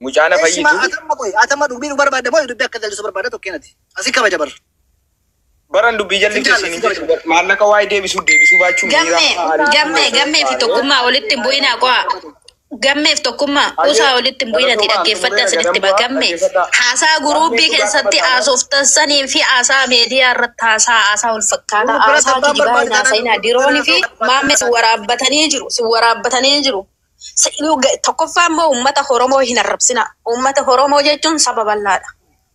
Mucaana Eessi fayyitu. Atamma qoy, atamma dubbii nu barbaadda moo dubbii akka jallisu barbaadda tokkeenati. Asii kabaja bar. Baran dubbii Sin jalli jaalla, keessin sin kabaja. hin maallaqa waa'ee deebisuu deebisuu baachuun miira Gammee, gammee, gammee fi tokkummaa walitti hin bu'inaa qo'a. Gammee fi tokkummaa usaa walitti hin bu'inati dhaggeeffadhaa isinitti hima gammee. Haasaa guruubii keessatti haasoftan sanii fi haasaa miidiyaa irratti haasaa haasaa wal fakkaataa Gurgura haasaa abbaan kijibaa barbaade hin haasa'inaa. Diroonii fi maammee si waraabbatanii jiru, si waraabbatanii jiru. Tokkoffaa immoo uummata Oromoo hin arrabsina. Uummata Oromoo jechuun saba bal'aadha.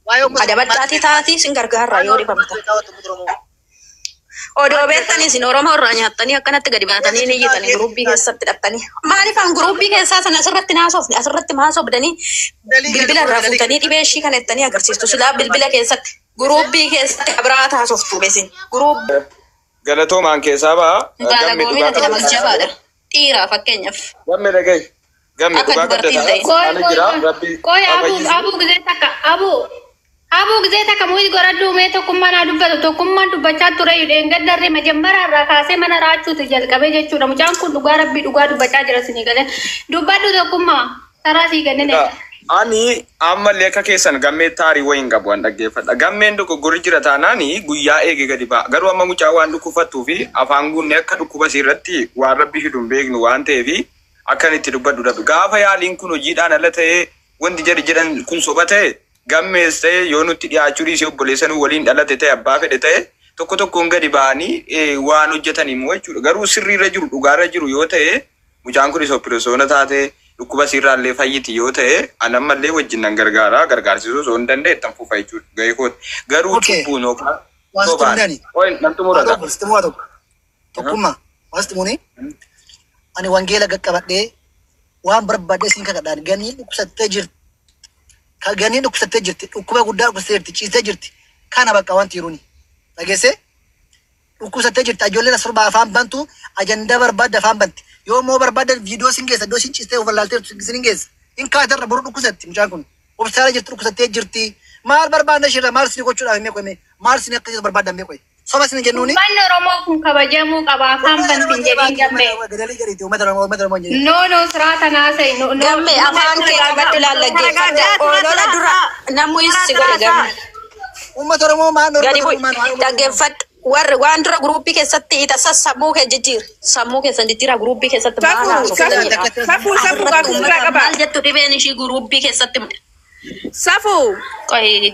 Waa'ee uummata Adabadhaatii taatii sin gargaarraa yoo dhibamta. Odoo beektanii isin Oromoo irraa nyaattanii akkanatti gadi baatanii ni iyyitanii guruubii keessatti hidhattanii. Maaliif an guruubii keessaa sana asirratti naasofne asirratti maasobdanii bilbila irraa fuutanii dhibee ishii kana ittanii agarsiistu. Silaa bilbila keessatti guruubii keessatti biraa taasoftu beesin. Guruubii. Galatoomaan keessaa ba'a. Gamme Gaala dhugaa ati nama qabda. jabaadha. Dhiira fakkeenyaaf. Gamme dhagahi. Gamme Akka dhugaa qabda dubartiin ta'e. ta'a. Qoy Ani qoy jira qoy. rabbi Qoy haa abu fayyisu. abu gizee takka abu abu gizee takka muyi goradhu mee tokkummaa naa dubbatu tokkummaan dubbachaa ture dheengaddarree majammaraa irraa kaasee mana raachuuti jalqabee jechuudha. Mucaan kun dhugaa rabbii dhugaa dubbachaa jira sinii galee. Dubbadhu tokkummaa karaa sii kennine. Ani ammallee akka keessan gammee taarii wayiin qabu an dhaggeeffadha. Gammeen dogoggorri jira taanaan guyyaa eege gadi ba'a. Garuu amma mucaa waan dhukkufattuu fi afaan guunnee akka dhukkuba irratti waan rabbi fidu hin beeknu waan ta'eef akkan itti dubbadhu dhabe. Gaafa yaaliin kun hojiidhaan ala ta'ee wanti jedhi jedhan kun soba ta'e gammees ta'e yoo nutti dhiyaachuu dhiisee obboleessa nu waliin dhalate ta'e abbaa fedhe ta'e tokko tokkoon gadi ba'anii waan hojjetan immoo jechuudha. Garuu sirriirra jiru dhugaarra jiru yoo ta'e mucaan kunis opereesyoona taate dhukkuba sirraallee fayyiti yoo ta'e an ammallee wajjin nan gargaara gargaarsisuu osoo hin danda'e ittan fufa jechuudha gahee kooti. Garuu Okay. cubbuun yookaan Waan sitti sobaan. mul'ani. Oye namtu Waa murata. tokko sitti waa tokko. Tokkummaa waan sitti muni ani wangeela qaqqabadhee waan barbaadde siin kakadhaan ganii dhukkubsattee jirti. Ka ganii dhukkubsattee jirti. Dhukkuba guddaa dhukkubsattee jirti. Ciistee jirti. Kana bakka wanti jiruuni. Dhageessee dhukkubsattee jirti. Ijoolleen as torbaa afaan bantu ajandaa barbaadde afaan banti. Yoo immoo barbaadde viidiyoo sin geessa iddoo sin ciistee of wallaaltee jirtu sin geessa. In kaatarra boru dhukkubsatti mucaan kun. Obsaala jirti dhukkubsattee jirti. Maal barbaadna ishirra maal sin gochuudhaaf himee qoyme maal sin akka barbaaddan mee qoy. Soba sin jennuuni. Uummanni Oromoo kun kabajamuu qaba afaan bantiin jedhiin gammee. Gadalii gadiiti uummata Oromoo uummata Oromoo hin jedhin. No no siraata naasa'e no no. Gammee afaan kee qabadhu laallaggeeffadha. Olola dura namni si godhe gammee. Uummata Oromoo maal Gadi uummata bu'i. Oromoo maal Dhaggeeffadhu. Warri waan dura guruubii keessatti ita sammuu kee jijjiir. Sammuu keessan jijjiira guruubii keessatti maal Safuu, haasoftaniidha. safuu, safuu, safuu, Asirratti gaaffisu irraa uummata qaba. maal jettu dhibeen ishii guruubii keessatti Safuu. qoy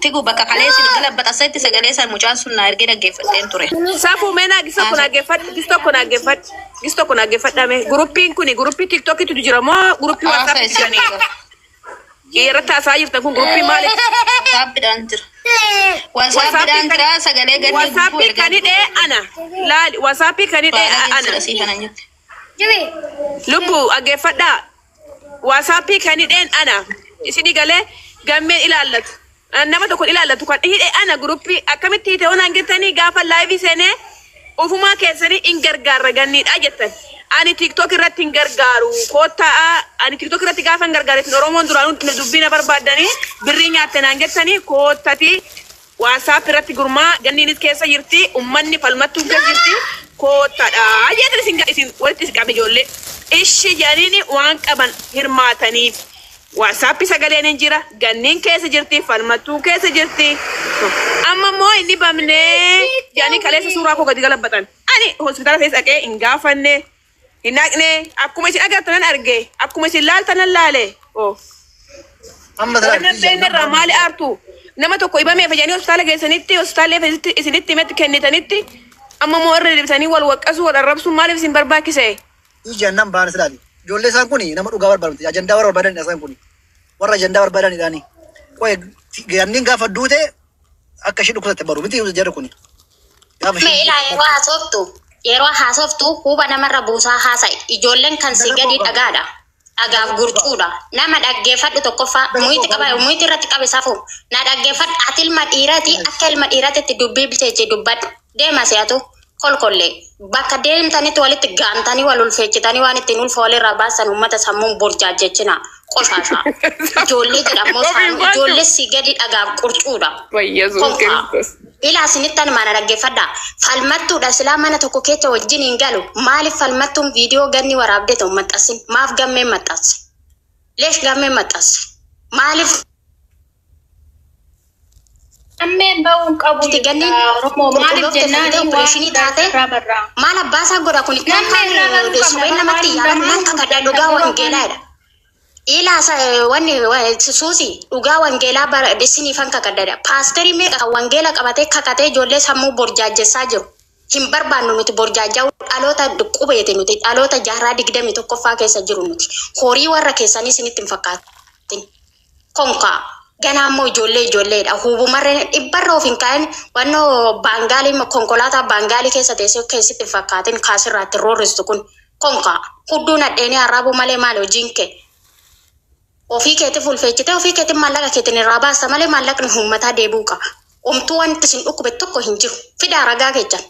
tigu bakka kaleessi galabbatasetti sagalee san mucaan sun naa ergee dhaggeeffadheen ture. Safuu mee naa gis tokko naa geeffadhu, gis tokko naa geeffadhu, gis tokko naa geeffadhame. Guruppiin kuni guruppii tiktookiitu jira moo guruppii Haasaa waasaappiitu isin jiranii? Irratti haasa'aa jirtan kun guruppii maali? Wasaappiidhaan jira. Wasaappiidhaan jira sagalee gadi gubbuu Wasaappii ergaa kan hidhee ana. Laali, wasaappii kan hidhee ana. sii kanan jette. Lubbu dhaggeeffadhaa. Wasaappii kan hidheen ana. Isinii galee gammeen ilaallatu. Nama tokko ilaallatu kan hidhee ana guruppii akkamitti hiite onaan jettanii gaafa laayivii seenee ofumaa keessanii hin gargaarra ganniidha jettan. Ani TikTok irratti hin gargaaru. Kottaa ani TikTok irratti gaafa hin gargaaretti Oromoon duraanuu dubbii na barbaaddanii birrii nyaatte naan jettanii kottati WhatsApp irratti gurmaa ganniinis keessa jirti ummanni falmattuun keessa jirti kottadha jettan isin isin walitti isin qabe ijoollee. Ishi jedhaniini waan qaban hirmaataniif. WhatsApp sagaleen hin jira ganniin keessa jirti falmattuun keessa jirti. Amma immoo inni bamnee jedhanii kaleessa suuraa koo gadi galabbatan. Ani hospitaala keessa dhaqee hin gaafanne hin dhaqne akkuma isin agartanan arge akkuma isin laaltanan laale. Oh. Amma Wannan beekne irraa maali aartu? Nama tokko hibameef jedhanii hospitaala geessanitti hospitaallee isinitti himetti kennitanitti amma immoo irra deebitanii wal waqqasuu wal arrabsuu maaliif isin barbaachise? Ijaan nan baana silaali. Ijoollee isaan kuni nama dhugaa barbaadu. Ajandaa warra barbaadanidha isaan kuni. Warra ajandaa barbaadanidhaani. Qoy ganniin gaafa duute akka ishee dhukkubsatte baru miti jarri kuni. Gaafa Mee ishee ilaa yeroo haasoftu yeroo haasoftu huba namarra buusaa haasa'i. Ijoolleen kan si gadi dhagaadha. Dhagaaf gurcuudha. Nama dhaggeeffadhu tokkoffaa muyitti qaba muyitti irratti qabe safuu. Na dhaggeeffadhu ati ilma dhiiraati akka ilma dhiiraatitti dubbii bilcheechi dubbadhu. Deema si'atu kolkollee bakka deemtanitti walitti gaantanii wal ulfeechitanii waan ittiin ulfa walirraa baasan uummata sammuun burjaajjechina qoshaasha. Ijoollee jedhamoo saanuu ijoollee si gadi dhagaaf qurcuudha. Yesuus Konfaa. Kiristoos. Ilaa isinitti ani mana dhaggeeffadha. Falmattuudha silaa mana tokko keessa wajjin hin galu. Maaliif falmattuun viidiyoo ganni waraabdee ta'u maxxansin? Maaf gammeen maxxansi? Leesh gammee maxxanse. Maaliif Ammeen ba'uun qabu itti ganniin Oromoo maaliif qulqulloofte jennaan fayyadee waan opereeshinii taate irraa barraa. maal abbaasaa godha kun Gammee irraa baruu qabna sobeen namatti waan yaalan nan hundaa kakadha dhugaa wangeelaadha. Ilaa wanni suusi dhugaa wangeelaa bara isiniifan kakadhadha. Paasterii meeqa kan wangeela qabatee kakatee ijoollee sammuu borjaajessaa jiru. Hin barbaannu nuti borjaajaa dhaloota qubeeti nuti dhaloota jaarraa 21ffaa keessa jiru nuti. Horii warra keessanii isinitti hin fakkaatin. Konkaa ganaa immoo ijoollee ijoolleedha. Hubumarree dhibbarra of hin kaa'in wannoo baangaalii konkolaataa baangaalii keessa teessee keessatti hin fakkaatin kaasirraatti roorristu kun konkaa hudduu nadheenii arraabuu malee maal hojiin kee. Ofii keetiif ulfeechitee ofii keetiin maallaqa keetiin irraa baasta malee maallaqni uummataa deebi'uu qaba. Omtuu wanti isin dhukkube tokko hin jiru. Fidaa ragaa keechan.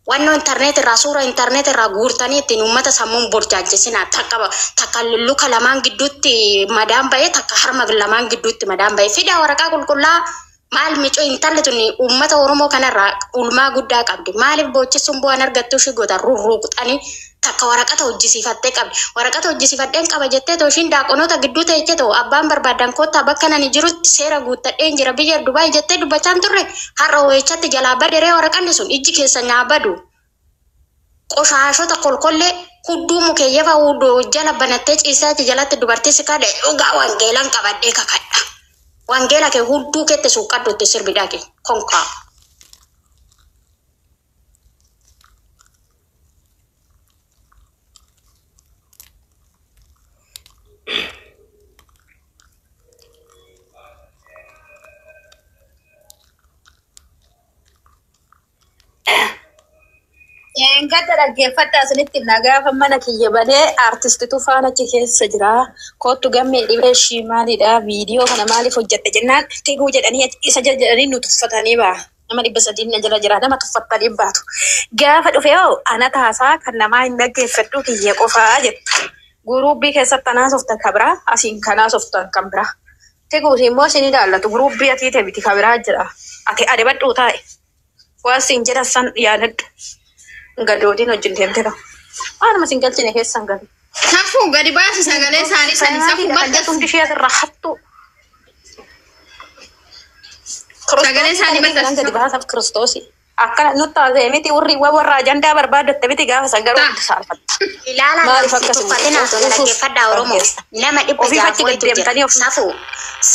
Wannoo intarneet irraa suura intarneet irraa guurtanii ittiin uummata sammuun borjaajessinaa. Takka takka luka lamaan gidduutti madaan ba'ee takka harma lamaan gidduutti madaan ba'ee. Fidaa waraqaa qulqullaa maal micoo intalli tun uummata Oromoo kanarraa ulmaa guddaa qabdi. Maaliif boochisuun bu'aan argattu ishii goota rurruuqxanii takka waraqata hojjisiifattee qabdi. Waraqata hojjisiifadheen qaba jettee too ishiin daaqonoota gidduu teessee too abbaan barbaadan kottaa bakka nani jirutti seera guuttadheen jira biyya Dubaay jettee dubbachaa hin turre har'a hoo'echatti jalaa baderee waraqanni sun ijji keessa nyaa badu. Qoshaashota kolkollee hudduu mukeeyyafa hudduu jala banattee ciisaa jalatti dubartii si kadhe dhugaa wangeelan qabadhee kakadha. Wangeela kee hudduu keette suuqqadhu itti sirbidhaa kee konkaa. Gadda dhaggeeffadhaa isinitti himna gaafa mana kiyya balee aartistitu faana achi keessa jira. Kottu gammee dhibee ishii maalidha? Viidiyoo kana maaliif hojjette jennaan tiguu jedhanii isa jala jedhanii nu tuffatanii ba'a. Nama 300 na jala jira nama tuffatanii baatu. Gaafa dhufe hoo ana taasaa kan namaa hin dhaggeeffadhu kiyya qofaa jettu. Guruubbii keessatti anaa softan kan biraa asiin kanaa softan kan biraa. Tiguuti immoo isin ilaallatu guruubbii atii ta'e miti kan biraa jira. Ati adabadhuu taa'e. Waan siin jedhan san yaadadhu. Gadootiin wajjin deemte qaba. Waanuma isin galchine keessan galu. Safuu gadi baasi sagalee isaanii sani safuu Kan hundi maxxansi. ishee asirraa hattu. Sagalee isaanii maxxansi Gadi safuu. baasaaf kiristoosii. Akkana nutti haasa'e miti warri warra ajandaa barbaadatte miti gaafa san garuu itti saalfatta. Ilaalaa Maaliif namsi akkasuma tuffatinaa dhaggeeffadhaa Oromoo. Nama dhibba Ofiif achi jaaf wayitu jira. deddeemtanii of Safuu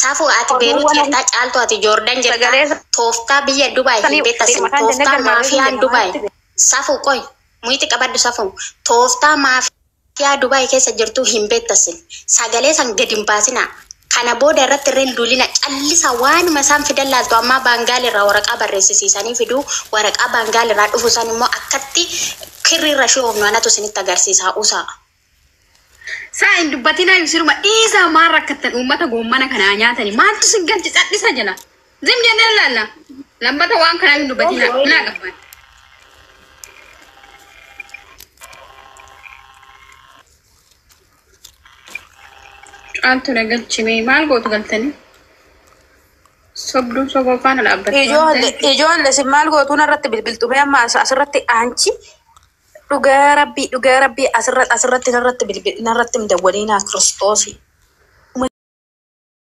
safuu ati Beerut jirtaa caaltu ati Joordan jirtaa sagalee tooftaa biyya Dubaay hin sanii beektasin mataan jennee tooftaa gargaaree maafiyaan hin Dubaay jenne safuu qoy muyti qabadhu safuu tooftaa maafiyaa Dubaay keessa jirtu hin beektasin sagalee san gadi hin baasinaa. Kana booda irratti irreen duulina callisa waanuma isaan fidan laaltu ammaa baangaal irraa waraqaa barreessisiisanii fiduu waraqaa baangaal irraa dhufu san immoo akkatti kirri irra shii oofnu anatu isinitti agarsiisa usaa. Saa hin dubbatinaa siruma dhiisaa maal rakkattan uummata goommana kanaa nyaatanii maaltu sin galche cadhisa jala. Zim jennee laalla. Lammata waan kanaa hin dubbatinaa naa qabban. Caaltu na galchimee maal gootu galtanii? Sobduun soboo faana dhaabbatti waan Ijoollee ta'eef. ijoollee isin maal gootuun irratti bilbiltu mee amma asirratti aanchi dhugaa rabbii dhugaa rabbii asirratti asirratti narratti bilbil narratti hin dawwaliinaa kiristoosi.